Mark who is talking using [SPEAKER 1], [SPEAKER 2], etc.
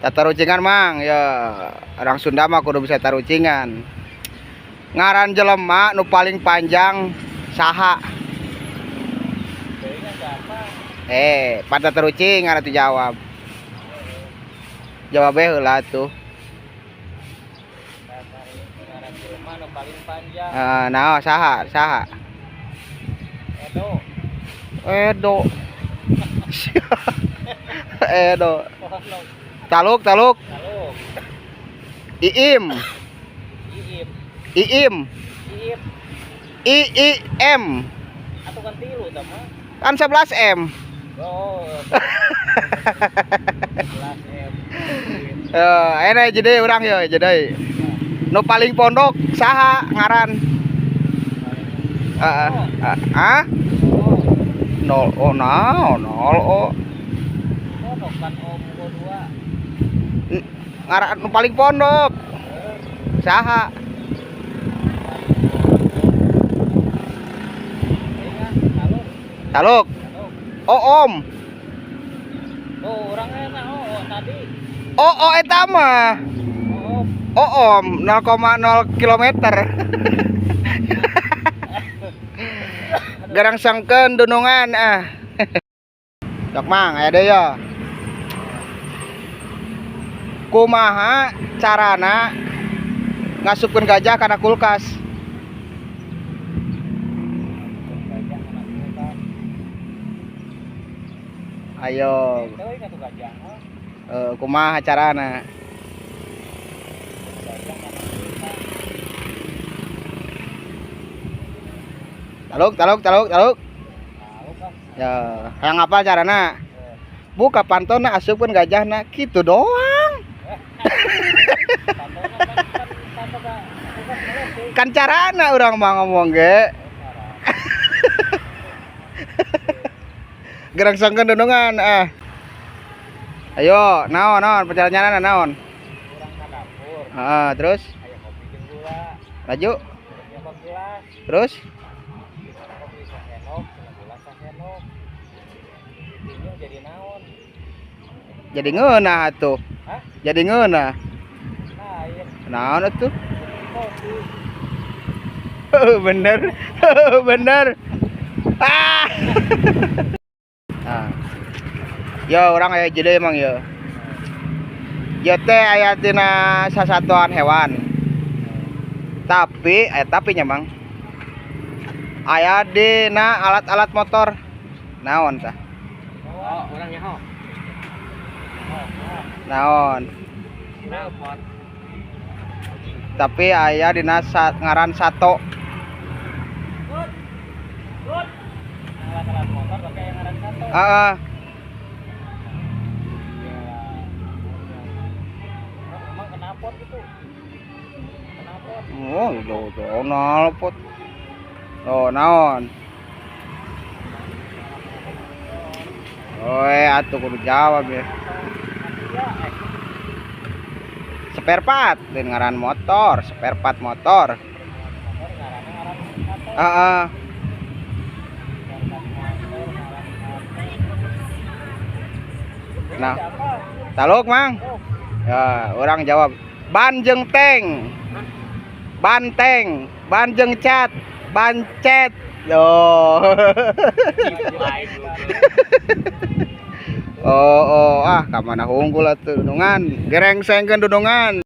[SPEAKER 1] Tatarucingan, Mang, ya orang Sunda mah kudu bisa tarucingan. Ngaran jelema nu paling panjang saha?
[SPEAKER 2] Kayaknya siapa?
[SPEAKER 1] Eh, pan tatarucingan atuh jawab. Jawab heula tuh.
[SPEAKER 2] Ngaran jelema nu paling panjang.
[SPEAKER 1] Eh, nah, saha? Saha?
[SPEAKER 2] Edo.
[SPEAKER 1] Edo. Edo. Taluk, taluk.
[SPEAKER 2] Taluk.
[SPEAKER 1] Iim.
[SPEAKER 2] Iim.
[SPEAKER 1] Iim.
[SPEAKER 2] Iim.
[SPEAKER 1] I I M.
[SPEAKER 2] Atuh kan tilu tah mah.
[SPEAKER 1] Kan 11 M.
[SPEAKER 2] Oh. 11 M.
[SPEAKER 1] Eh, ini jadi urang ya, jadi. Nu paling pondok saha ngaran? Heeh. Ah? Nol oh naon nol oh.
[SPEAKER 2] Pondok kan om gua dua.
[SPEAKER 1] Ngaran nu paling pondok saha? Taluk. Oh om.
[SPEAKER 2] Oh, orang enak oh, tadi.
[SPEAKER 1] Oh, oh eta mah.
[SPEAKER 2] Oh,
[SPEAKER 1] Oh om 0,0 kilometer. Garang sangkeun dunungan ah. Dok Mang, aya deui ya. Kumaha carana ngasupkeun gajah kana kulkas? Ayo. Kumaha carana? Taluk, taluk, taluk, taluk. Ya, yang apa carana? Buka pantona asupkeun gajahna kitu doang. Kan carana urang mah ngomong ge. Gerang sangkeun dunungan ah. Ayo, naon naon perjalanan naon?
[SPEAKER 2] Urang ka dapur.
[SPEAKER 1] Heeh, terus?
[SPEAKER 2] Aya kopi jeung gula.
[SPEAKER 1] Laju.
[SPEAKER 2] Terus?
[SPEAKER 1] Terus?
[SPEAKER 2] Kopi sasendok, gula sasendok. Jadi naon?
[SPEAKER 1] Jadi ngeunah atuh.
[SPEAKER 2] Hah?
[SPEAKER 1] Jadi ngeunah.
[SPEAKER 2] Lain.
[SPEAKER 1] Naon atuh?
[SPEAKER 2] Kopi.
[SPEAKER 1] Bener. Bener. Ah. Nah. Yo urang aya jadi emang yo. Ieu teh aya tina sasatuan hewan. Tapi tapi nya Mang. Aya dina alat-alat motor. Naon tah?
[SPEAKER 2] Oh, urang nyaho.
[SPEAKER 1] Naon?
[SPEAKER 2] Knalpot.
[SPEAKER 1] Tapi aya dina ngaran sato.
[SPEAKER 2] Alat-alat motor tapi aya ngaran sato.
[SPEAKER 1] Heeh.
[SPEAKER 2] Emang knalpot gitu? Knalpot.
[SPEAKER 1] Oh, jauh-jauh knalpot. Oh, naon? Oh, atuh kudu jawab ya. Spare part, lain ngaran motor, spare part motor. Heeh. Nah, taluk Mang. Ya, orang jawab. Ban jeung tank. Banteng, ban jeung cat, bancet. Oh. Oh, oh, ah, ka mana unggul atuh dunungan. Gerengsengkeun dunungan.